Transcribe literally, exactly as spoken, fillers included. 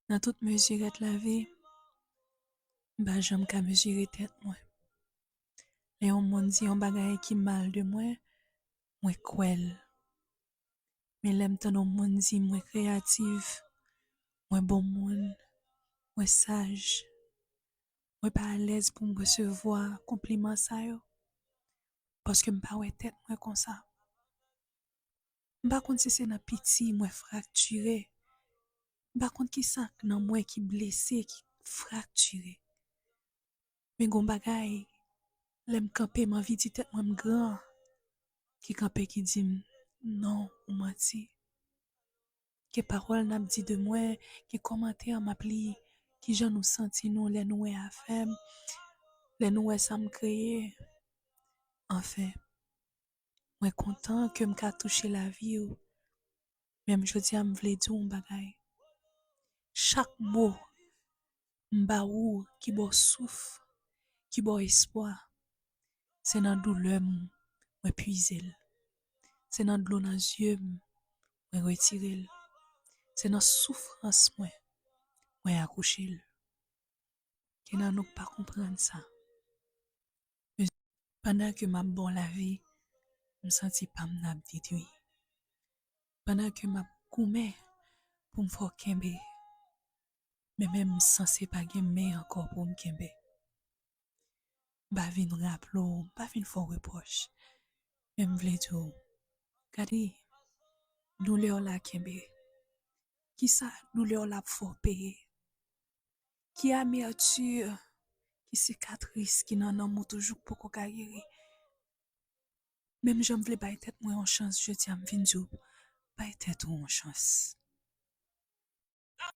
Nan tout mezirèt lavi, m pa janm ka mezire tèt mwen. Lè yon moun di yon bagay ki mal de mwen, mwen kwè l. Men lè m tann yon moun di mwen kreyatif, mwen bon moun, mwen saj, mwen pa alèz pou m resevwa konpliman sa yo, paske m pa wè tèt mwen konsa. M pa konn si se nan piti mwen fraktire. M pa konn ki sa k nan mwen ki blese, ki fraktire. Men gon bagay, lè m kanpe, m anvi di tèt mwen m gran, ki kanpe, ki di m, "Non, ou manti." Gen pawòl n ap di de mwen, gen kòmantè m ap li, kijan nou santi nou lè nou wè afè m, lè nou wè sa m kreye. Anfen, mwen kontan ke m ka touche lavi w. Men m jodi a, m vle di w yon bagay. Chak mo m ba ou ki ba w souf, ki ba w espwa, se nan doulè m mwen pwize l. Se nan dlo nan zye m mwen retire l. Se nan soufrans mwen mwen akouche l. Gen nan nou k pa konprann sa. Pandan ke m ap ba w lavi, m santi pa m nan ap detwi. Pandan ke m ap goumen pou m fè w kenbe, men menm m sanse pa gen men ankò pou m kenbe. M pa vin raple w, m pa vin fè w repwòch, men m vle di w, gade, doulè w la kenbe. Kisa doulè w la ap fè w peye? Ki amèti, ki sikatris ki nan nanm ou toujou k poko ka geri? Menm jan m vle bay tèt mwen yon chans, jodi a m vin di w, bay tèt ou yon chans.